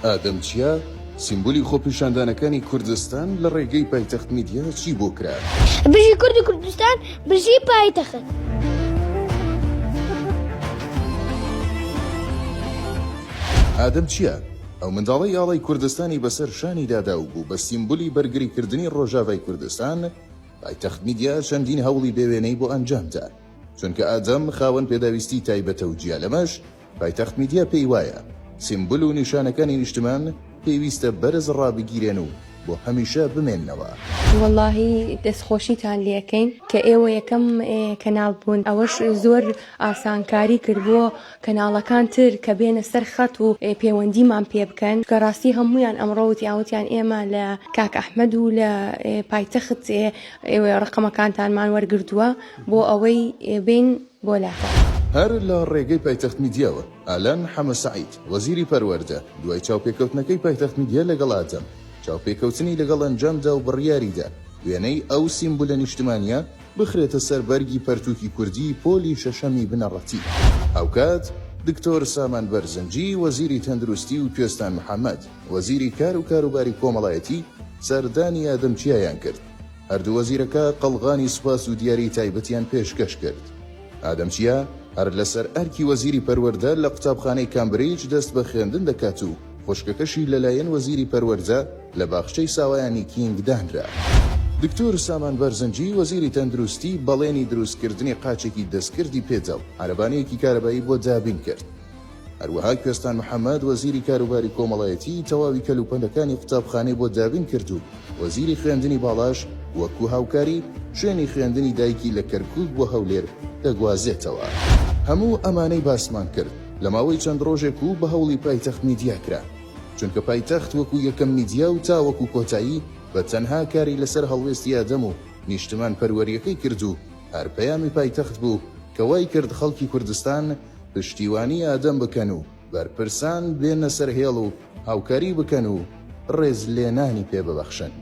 ئادەم چیا، سیمبولی خۆپیشاندانەکانی کوردستان لە ڕێگەی پایتەخت میدیا چی بۆ کرا؟ بژی کورد و کوردستان، بژی پایتەخت. ئادەم چیا، ئەو منداڵەی ئاڵای کوردستانی بەسەر شانیدا دا و بوو بە سیمبولی بەرگریکردنی ڕۆژاڤای کوردستان، پایتەخت میدیا چەندین هەوڵی بێوێنەی بۆ ئەنجامدا، چونکە ئادەم خاوەن پێداویستی تایبەتە و جیا لەمەش پایتەخت میدیا پێی وایە سیمبول و نیشانەکانی نیشتمان پێویستە بەرز ڕابگیرێن و بۆ هەمیشە بمێننەوە. وەڵاهی دەستخۆشیتان لێکەین کە ئێوە یەکەم کەناڵ بوون ئەوەش زۆر ئاسانکاری کرد بۆ کەناڵەکان تر کە بێنە سەر خەت و پێوەندیمان پێ بکەن کە ڕاستی هەموویان ئەمڕۆ وتیان وتیان ئێمە لە کاک ئەحمەد و لە پایتەخت ئێوە ڕقەمەکانتانمان وەرگرتووە بۆ ئەوەی بێین بۆ لاتان. هەر لە ڕێگەی پایتەخت میدیاوە، ئالان حەمە سەعید، وەزیری پەروەردە، دوای چاوپێکەوتنەکەی پایتەخت میدیا لەگەڵ ئادەم، چاوپێکەوتنی لەگەڵ ئەنجامدا و بڕیاریدا وێنەی ئەو سیمبولە نیشتمانییە بخرێتە سەر بەرگی پەرتووکی کوردی پۆلی شەشەمی بنەڕەتی. هاوکات، دکتۆر سامان بەرزنجی، وەزیری تەندروستی و کوێستان محەمەد، وەزیری کار و کاروباری کۆمەڵایەتی سەردانی ئادەم چیایان کرد. هەردوو وەزیرەکە قەڵغانی سوپاس و دیاری تایبەتیان پێشکەش کرد. ئادەم چیا هەر لەسەر ئەرکی وەزیری پەروەردە لە قوتابخانەی کامبریج دەست بە خوێندن دەکات و خوشکەکەشی لەلایەن وەزیری پەروەردە لە باخچەی ساوایانی کینگ دانرا. دکتۆر سامان بەرزنجی وەزیری تەندروستی بەڵێنی دروستکردنی قاچێکی دەستکردی پێدا و عەرەبانەیەکی کارەبایی بۆ دابین کرد. هەروەها کوێستان محەمەد وەزیری کاروباری کۆمەڵایەتی تەواوی کەلوپەلەکانی قوتابخانەی بۆ دابین کرد و وەزیری خوێندنی باڵاش وەکو هاوکاری شوێنی خوێندنی دایکی لە کەرکوک بۆ هەولێر دەگوازێتەوە. هەموو ئەمانەی باسمان کرد لە ماوەی چەند ڕۆژێک و بە هەوڵی پایتەخت میدیا کرا، چونکە پایتەخت وەکو یەکەم میدیا و تاوەکو کۆتایی بە تەنها کاری لەسەر هەڵوێستی ئادەم و نیشتمان پەروەریەکەی کرد و هەر پەیامی پایتەخت بوو کە وای کرد خەڵکی کوردستان پشتیوانی ئادەم بکەن و بەرپرسان بێنە سەر هێڵ و هاوکاری بکەن و ڕێزلێنانی پێ ببەخشن.